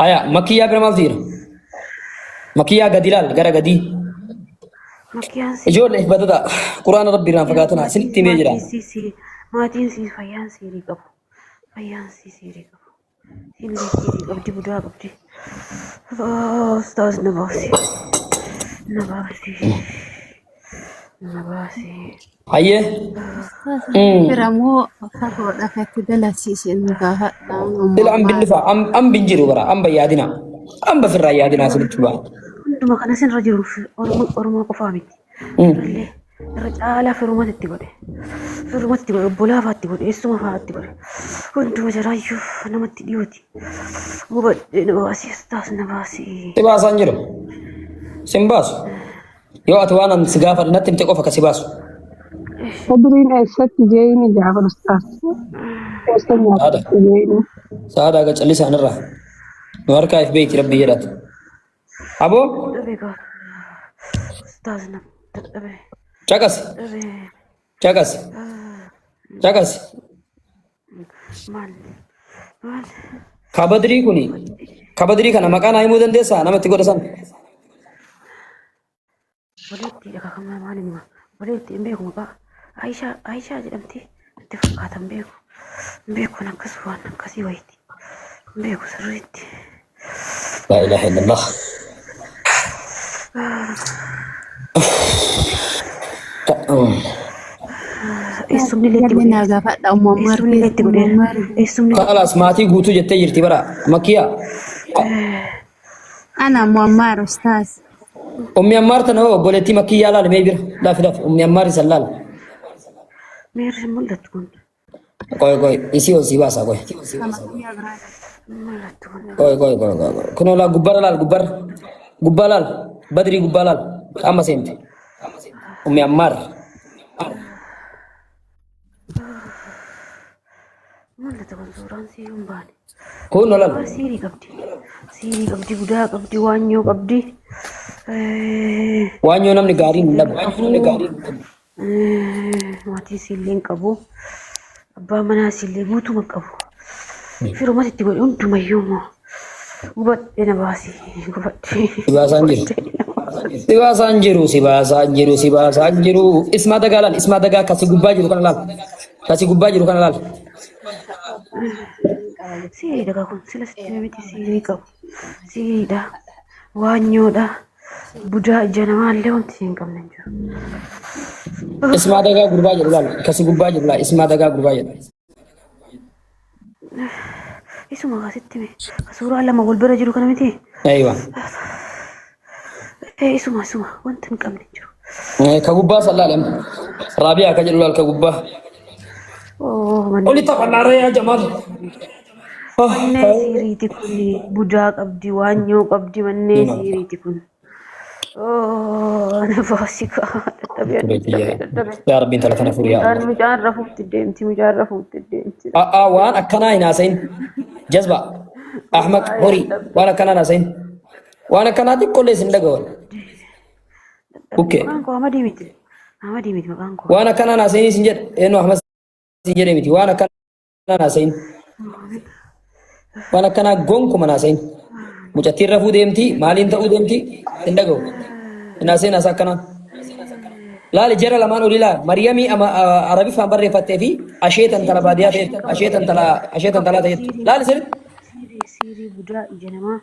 Aya makiyyaa bira maaltu jira? Makiyyaa gadi laal gara gadii. Makkiyaan si Ijoollee if badada quraana rabbii irraan fagaatanaa isinitti himee jira. maatiin si si maatiin si fayyaan siirii qabu. Fayyaan si siirii qabu. Illee siirii qabdi budaa qabdi. Ustaaz na baasi. Na baasi. Na baasi. Hayyee. Bira moo fagoodha katti dalasiisin gaafadha. Sila ambi dhufa ambi hin jiru bara amba yaadina amba firraa yaadina isinitti ba'a. Hunduma kana isinirra jiru Oromoo Oromoo qofaa miti. Irrallee irra caalaa firumatti itti godhe. Firumatti itti godhe obbolaa fa'aa itti godhe eessuma fa'aa itti godhe. Hunduma jaraayyuu namatti dhiyooti. Gubadhee na baasii ustaas na baasii. Si baasaan jiru. Sin baasu. Yoo ati waan an si gaafadhe natti himte qofa ka si baasu. Badriin eessatti jeeyini Jaafar Ustaas? Eessa Saada. nyaatatti jeeyini? Saada aga callisaan irraa. Nu harkaa if beeyti rabbii jedhaati. Aboo Dadhabe gaa. Ustaas na dadhabe. caqasi Dadhabe. caqasi caqasi. Maal? Maal? Ka badrii kuni ka badrii kana maqaa naa himuu dandeessaa nama itti godha san. Obboleettii dha kakamaa maal hima? Obboleettii hin beeku maqaa. Aayishaa Aayishaa jedhamti itti fakkaata hin beeku. Hin beeku kan akkas waan akkasii wayiiti. Hin beeku sirriitti. Laa ilaaha illallah. Eessumni illee itti Jarri naa godheera. gaafadha umma Eessumni illee itti godheera. Eessumni Kalaas maatii guutuu jettee jirti bara makkiyaa. Ana Muammar Ustaaz. Ummi Ammaar tana hoo obboleettii makkiyaa laali mee bira lafi lafi ummi Ammaar isan laali. Meerri hin mul'attu kun. Qoy qoy isii ol sii baasa qoy. Makkiyaa biraa. Hin mul'attu kun. Qoy qoy qoy qoy. qoy. Kunoo laal gubbarra laal gubbarra. Gubbaa laal badrii gubbaa laal amma seente. Ummi Ammaar. Mul'ata kun suuraan sii hin baane. Kun laal. Waa siirii qabdi. Siirii qabdi, budaa qabdi, waanyoo qabdi. Waanyoo namni gaariin hin dhabu. Namni gaariin hin dhabu. Maatii isiillee hin qabu. Abbaa manaa isiillee guutuma hin qabu. Firumatti itti godhe hundumayyuu immoo. Gubadhe na baasi. Gubadhe. Si baasaan jiru. Si baasaan jiru, si baasaan jiru, si baasaan jiru. Ismaa dagaa laal, ismaa dagaa kasi gubbaa jiru kana laal. Kasi gubbaa jiru kana laal. Siidha kun sila sitti miti siirii qabu. Siidha. Waanyoodha. Budaa ija namaallee wanti hin qabne hin jiru. Ismaa dagaa gurbaa jedhu laal. Kasi gubbaa jiru laal. Ismaa dagaa gurbaa jedhu. Isuma asitti mee suuraa lama wal bira jiru kana miti. Aywa. Eh, isuma isuma wanti hin qabne hin jiru. Ka gubbaa san laal amma. Raabiyaa ka jedhu laal ka gubbaa. Oh, manni Oli taphannaarra yaa Jamaal. manneen siiriiti kun budaa qabdi waanyoo qabdi manneen siiriiti kun. Oh, na baasika dadhabee dadhabee dadhabee. Yaa Rabbiin tala tana furi yaa Mucaan Allah. mucaan rafuutti deemti mucaan rafuutti deemti. A'aa waan akkanaa hin haasayin. Jazba. Ahmaq horii waan akkanaa hin haasayin. Waan akkanaa xiqqollee isin dhagawan. Bukkee. Maqaan koo Amadii miti. Amadii miti maqaan koo. Waan akkanaa hin haasayin isin jedhe. Eenyu Ahmad isin jedhe miti. Waan akkanaa hin haasayin. Waan akkanaa gonkuma hin haasayin. Mucattiin rafuu deemti maaliin ta'uu deemti hin dhagahu. Hin haasayin haasaa akkanaa. Laali jara lamaan olii laal Mariyamii ama Arabiffaan barreeffattee fi asheetan tala baadiyaa ta'etti asheetan tala asheetan talaa ta'etti laali sirriitti. Siirii siirii budaa ija namaa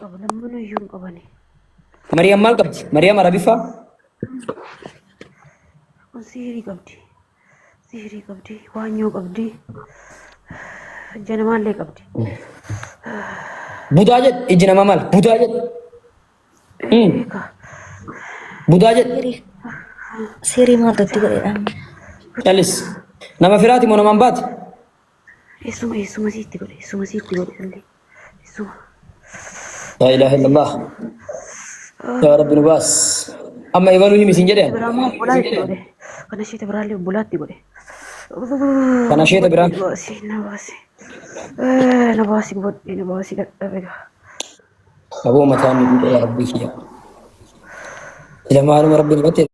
qabu lammanuu iyyuu hin qabani. Mariyam maal qabdi? Mariyam Arabiffaa Kun siirii qabdi. Sihirii qabdi, waanyoo qabdi, ija namaallee qabdi. Budaa jedh iji namaa maal? Budaa jedh. Eegaa. Budaa jedh. Sihirii maaltu itti godheedhaan? Callis. Nama firaati moo namaan baati? Eessuma eessuma siitti godhe eessuma siitti godhe illee eessuma. Laa ilaaha illallah. Yaa Rabbi nu baas. Amma ebaluu himi siin jedheen. Biraa immoo obbolaa itti godhe. Kana isheeta biraallee obbolaa itti godhe. Kana isheeta biraa. Na baasi na baasi. Na baasi gubadhe na baasi dadhabe gaa. Aboo mataan nu dhufe yaa Rabbi kiyya. Ila maaluma Rabbi namatti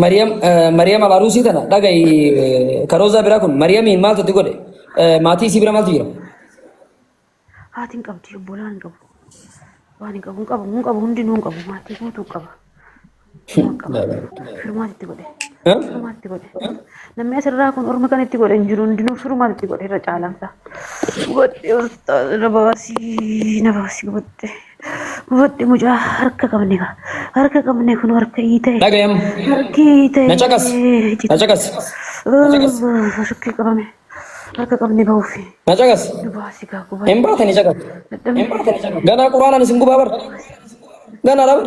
Mariyam Mariyam Alaruusii tana dhaga'i karoozaa biraa kun Mariyamiin maaltu itti godhe? Maatii isii bira maaltu jira? Haati hin qabdi, obbolaan hin qabu. Waan hin qabu, hin qabu, hin qabu, hundinuu hin qabu. Maatii guutuu qaba. Waan qaba. Firmaati itti godhe. Firmaati itti godhe. Namni asirraa kun orma kan itti godhe hin jiru. Hundinuu firmaati itti godhe irra caalansa. Gubadhe ustaaz na baasii na baasii gubadhe. Gubadhe mucaa harka qabne kaa. Harka qabne kun harka hiitee. Dhaga'am. Harki hiitee. Na caqas. Na caqas. Na caqas. Harki qabame. Harka qabne bahuufi. Na caqas. Nu baasii kaa gubadhe. Hin baatani caqas. Dadhabne. Ganaa quraanaan isin gubaa bar. Ganaa dha bar.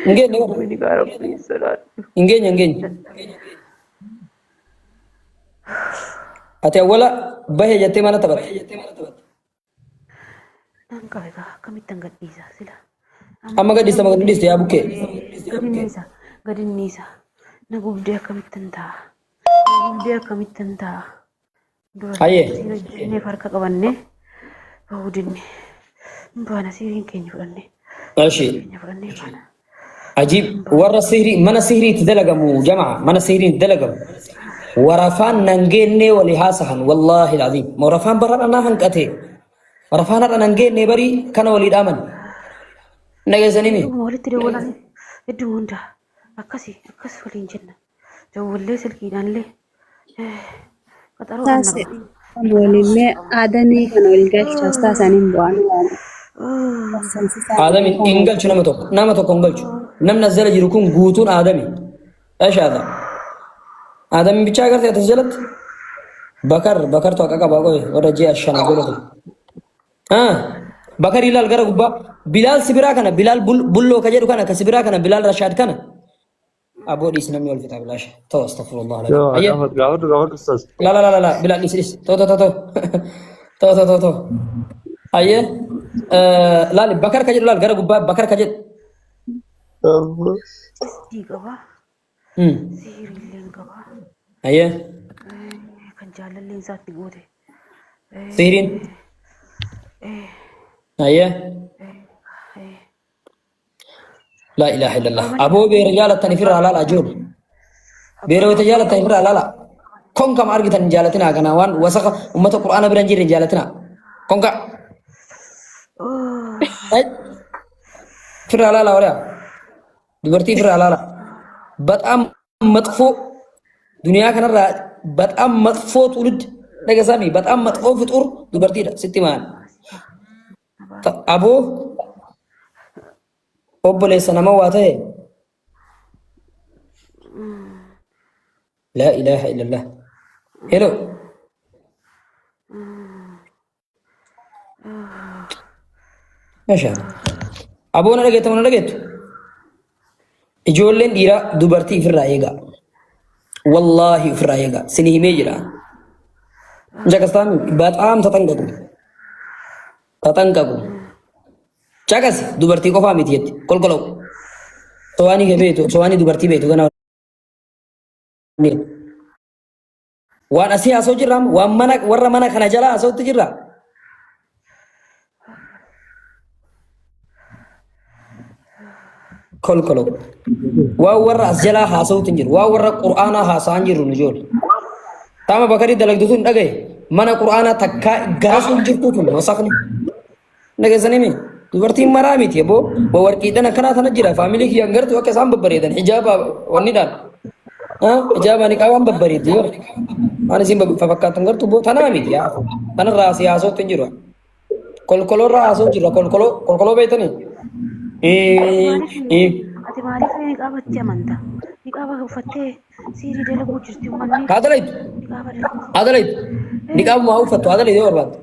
Hin geenye bar. Gubni kaa rabbii sodaadhu. Hin geenye hin geenye. Ati awwala bahe jettee mana taphatte. Nan qabe kaa akkamittan gadhiisa sila. Amma gadhiista ma gadi dhiiste yaa bukkee. Gadi niisa gadi niisa na gubdee akkamittan ta'a. Na gubdee akkamittan ta'a. Dura Hayyee. siin hojjenneef harka qabanne bahuu dinne. Baana siiriin keenya fudhanne. Eshi. Keenya fudhannee baana. Ajiib warra sihrii mana sihrii itti dalagamu jama'a mana sihrii itti dalagamu warafaan nan geennee walii haasahan wallaahi alazim warafaan bara dhanaa hanqate warafaan har'a nan geennee barii kana walii dhaaman dhageessanii mi Hedduma walitti dawwalan hedduma hunda akkasi akkas waliin jenna. Dawwallee silkiidhaanillee qaxaroo anna Taas qaba. walillee aadamii kana wal galcha ustaas aniin bu'aan waan Aadami hin galchu nama tokko nama tokko hin galchu namni as jala jiru kun guutuun aadami eshaadha aadami bichaa agartee as jalatti bakar bakartu haqa qabaa qoye warra ji'a shana godhatu Ah, bakar ilaal gara gubbaa bilaal sibiraa kana bilaal bulloo ka jedhu kana ka sibiraa kana bilaal rashaad kana Aboo dhiisi namni wal fixaa bilaasha. Ta'u astaghfirullah alazim. Yoo Ayyee. gaafadhu gaafadhu gaafadhu ustaz. La la la la la bilaal dhiisi dhiisi. Ta'u ta'u ta'u. Ta'u ta'u ta'u ta'u. Ayyee. Laali bakar ka jedhu laal gara gubbaa bakar ka jedhu. Sii qaba. Sihirillee qaba. Ayyee. Kan jaalalleen isaatti goote. Sihiriin. Ayyee. Laa ilaaha illallah. Aboo beera jaalattan ifirraa laala ajool. Beera wayita jaalattan ifirraa laala. Konka ma argitan hin jaalatinaa kana waan wasaka ummata qur'aana bira hin jirre hin jaalatinaa. Konka. Ay. Ifirraa laala wariyaa. Dubartii ifirraa laala. Baxaam maxfoo duniyaa kanarraa baxaam maxfoo tuulid dhagasaami baxaam maxfoo fixuur dubartiidha sitti maan. Aboo obboleessa nama waa ta'e laa ilaaha illallah. Hello. Masha Allah. Aboo na dhageetta moo na dhageettu? Ijoolleen dhiiraa dubartii ofirraa eegaa. Wallaahi ofirraa eegaa. Sini himee jira. Jakastaan bataam taxanqaqu. Taxanqaqu. Caqasi dubartii qofaa miti jetti. Kolkolaw. Sowaanii kee beektu, sowaanii dubartii beektu ganaa. Waan asii haasa'u jirra waan mana warra mana kana jala haasa'utti jirra. Kolkolo. Waan warra as jalaa haasa'utti hin jiru. Waan warra qur'aanaa haasa'an jirru nu ijoole. Taama bakarii dalagdu tun dhagaye mana qur'aanaa takkaa garasuun jirtu tun wasaqni. Dhageessanii mi? Dubartiin maraa miti aboo warqiidhaan akkanaa tana jira faamilii kiyyaan gartuu akka isaan babbareedan hijaaba wannidhaan. Hijaaba niqaabaan babbareeddi yoo waan isin fakkaattan gartuu boo tanaa miti yaa tanarraa si haasootti hin jiru. Kolkolorraa haasoo jirra kolkoloo kolkoloo beektanii? Ati maaliif niqaabatti amanta? Niqaaba uffattee siirii dalaguu jirti uummanni. Haadha Niqaaba dalaguu. Haadha niqaabuma haa uffattu haadha yoo barbaadde.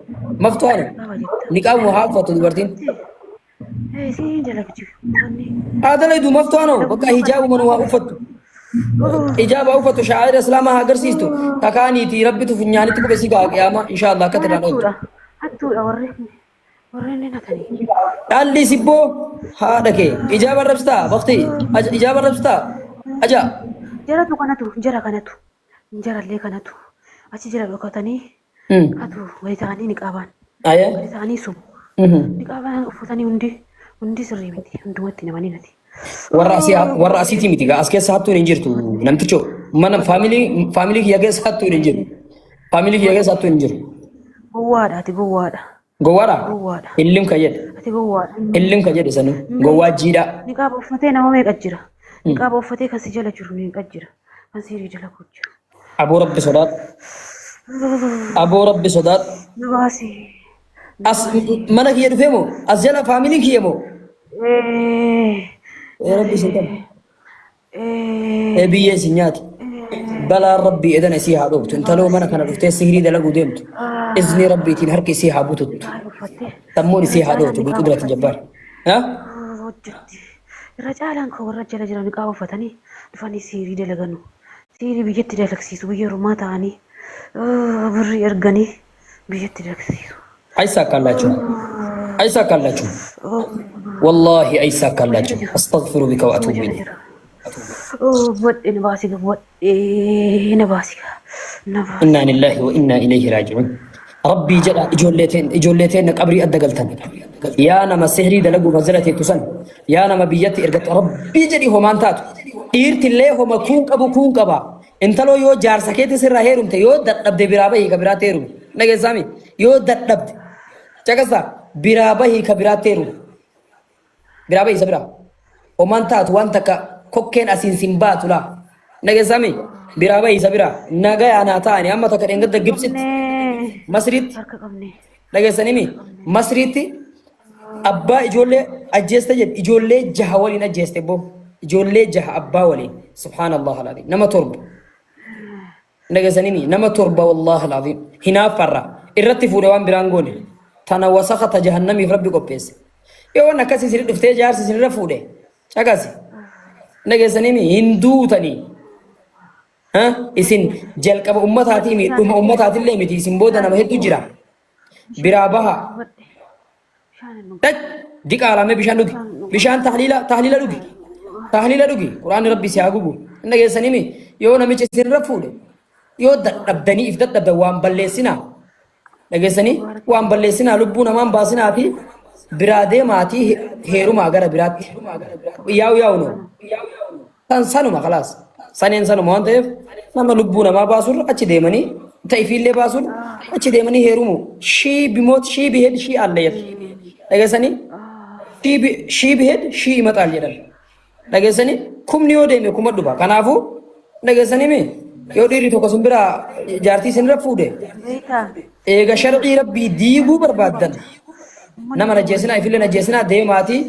Maftuu haadha Niqaaba jetta. niqaabuma haa uffattu dubartiin. Siirii dalagdi uummanni. Haadha maftuu haadha bakka hijaabuma nu haa uffattu. Hijaaba haa uffattu shaa'ira islaamaa haa agarsiistu. Takaaniiti rabbitu funyaanitti qube si ga'a qiyaama inshaallah akka tiraan ooltu. Hattuudha. Hattuudha warri warri inni natanii. Dhaalli sibboo haadha kee ijaaba rabsitaa bakti ijaaba rabsitaa aja. Jaratu kanatu jara kanatu jarallee kanatu achi jala dhokatanii hatu gadi ta'anii niqaabaan Aya. gadi ta'anii sumu niqaabaan uffatanii hundi hundi sirrii miti hundumatti namanii nati. Warra asii warra asiitii miti gaa as keessa hattuun hin jirtu namticho mana faamilii faamilii kiyya keessa hattuun hin jiru. Faamilii kiyya keessa hattuun hin jiru. Gowwaadha ati gowwaadha. Gowwaadha? Gowwaadha. Illim ka jedhe. Ati gowwaadha. Illim ka jedhe sanuu. Gowwaa jiidhaa. Niqaaba uffatee nama meeqa jira? Niqaaba uffatee kan si jala jiru meeqa jira? Kan siirii dalagu jira. Aboo rabbi sodaadhu. Aboo rabbi sodaadhu. Nu baasi. As mana kiyya dhufee moo? As jala faamiliin kiyya moo? Eh, Ee rabbi isin qabu. eh, Ee biyyee isin nyaati. Balaan rabbii edana isii haa dhooftu. Intaloo mana kana dhuftee sihirii dalaguu deemtu. Izni rabbiitiin harki isii haa bututtu. Niqaaba uffattee. Sammuun isii Irra haa caalaan dhooftu. niqaaba Biqudrati uffattee. jabbaar. Ha? Hojjetti. Irra caalaan koo warra jala jiran niqaaba uffatanii dhufanii siirii dalaganu. Siirii biyyatti dalagsiisu biyya ormaa ta'anii birrii erganii biyyatti dalagsiisu. Aysaakkallaachuu. Aysaakkallaachuu. Wallaahi aysaakkallaachuu. Astaghfiru bika wa Suma atuubu jala ilayk. jira. Wadhe na baasiga wadhe na baasiga na baasi. Innaa lillaahi wa innaa ilayhi raaji'uun. Rabbii jedha ijoollee teen ijoollee teenna qabrii adda galtan. Yaa nama sihrii dalaguu manzila teettu san. Yaa nama biyyatti ergattu rabbii jedhi homaan taatu. Dhiirtillee homa kuun qabu kuun qaba. Intaloo yoo jaarsa keetti sirraa heerumte yoo dadhabde biraa bahii ka biraatti heerumi. Dhageessaami yoo dadhabde caqasa biraa bahii ka biraatti heerumi. Biraa bahi isa biraa. Homaan taatu waan takka kokkeen asiin sin baatu laa. Dhageessami biraa bahi isa biraa. Nagayaa naa ta'ani amma takka dheengadda Gibsitti Qabnee Masriitti harka qabnee. dhageessanimi Masriitti abbaa ijoollee ajjeeste jedhe ijoollee jaha waliin ajjeeste boo ijoollee jaha abbaa waliin subhaanallah alazim nama torba Dhageessanimi nama torba wallaahi alazim hinaaffarra irratti fuudhe waan biraan goone tana wasakha ta jahannamiif rabbi qopheesse yoo waan akkasii isin dhuftee jaarsi isinirra fuudhe caqasi dhageessanimi hin duutanii Ha? Isin jalqaba ummataatii mi dhuma ummataatillee miti isin booda nama hedduu jira biraa baha Dhaq diqaalamee bishaan dhugi. Bishaan tahliila tahliila dhugi. Tahliila dhugi. Quraanni rabbi si haa gubu. Hin dhageessanimi yoo namichi isinirra fuudhe yoo dadhabdanii if dadhabdan waan balleessinaa. Dhageessanii waan balleessinaa lubbuu namaan baasinaa fi biraa deemaatii heerumaa gara biraatti. Yaa'u yaa'u noo. San sanuma kalaas. Saneen sanuma waan ta'eef nama lubbuu namaa baasurra achi deemanii ta ifiillee baasurra achi deemanii heerumu. Shii bimoot shii biheed shii alleer. Dhageessanii? Shii bi- Shii biheed shii imaxaal jedhan. Dhageessanii? Kumni yoo deeme kuma dhufa. Kanaafuu dhageessanii mi? Yoo dhiirri tokko sin biraa jaartii sinirra fuudhe Beektaa? eega sharcii rabbii diiguu barbaaddan Nama najjeesinaa ifillee najjeesinaa deemaatii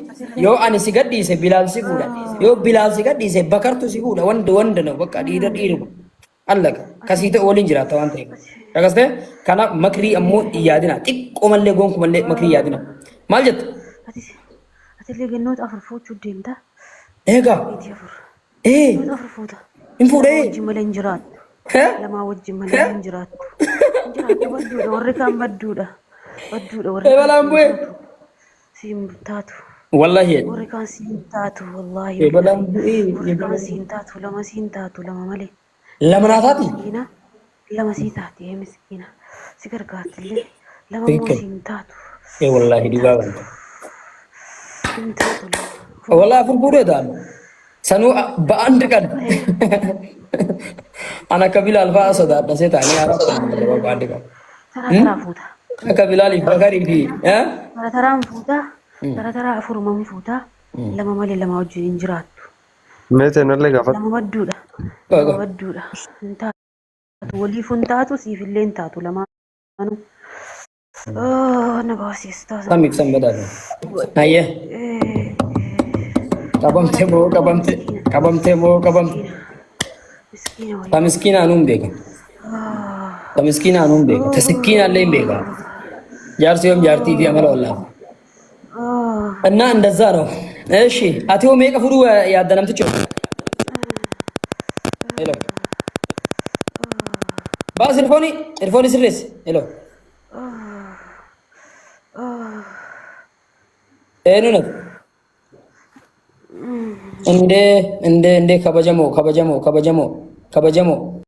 yoo ani si gadhiise bilaal si fuudha. Yoo bilaal si gadhiise bakartu si fuudha. Wanda wanda na bakka dhiira dhiiruma. Allaka kasii ta'u waliin jiraatta waan ta'eef. Akkas ta'e kanaaf makrii ammoo hin yaadina. Xiqqoo mallee gonkumallee makrii hin yaadina. Maal jetta? Atis atillee gannoota afur fuuchuu deemta. Eegaa. Meetii afur. Ee. Gannoota afur fuuta. Hin fuudhee. Lamaa wajjin malee hin jiraattu. Hee? Lamaa wajjin malee hin jiraattu. Hin jiraattu badduudha warri kaan badduudha. Badduudha warri kaan Ebalaan siin bu'ee. taatu. Siin taatu. Wallahi. Warri kaan siin taatu wallaahi Ebalaan billaahi. bu'ee. Warri kaan siin taatu lama siin taatu lama malee. Lama naa taati? Miskiina lama sii taati ee miskiina si gargaartillee lama immoo Tikikkil. siin taatu. Ee wallaahi dhugaa wanta. Hin taatu lama. Wallahi afur fuudhee ta'an. Sanuu ba'aan diqan. An akka Bilaal fa'aa sodaadha see ta'anii haaraa ba'aan diqan. Taraa taraa fuuta. Akka Bilaaliif Bakarii fi Tara taraan fuuta. Tara taraa afuruman fuuta. Lama malee lama wajjin hin jiraattu. Mee teenallee gaafadhu. Lama badduudha. Lama badduudha. Hin taatu. Waliif hin taatu siifillee hin taatu lamaanuu. Oh, na baasista. Samiif san badhaadha. Hayyee. Qabamte moo qabamte qabamte moo qabamte. Miskiina Ta wayii. miskiinaa nuun beeka. Ta miskiinaa nuun beeka. Ta sikkiinaa illee hin beeka. Jaarsi yoom jaartii fi amala wallaafa. እና እንደዛ ነው። እሺ አቴዎ meeqa fudhuu yaadda namticho? ሄሎ baas ilfooni ilfooni sirreessi. ሄሎ eenyu nati? እንዴ እንዴ እንዴ kabajamoo kabajamoo kabajamoo kabajamoo.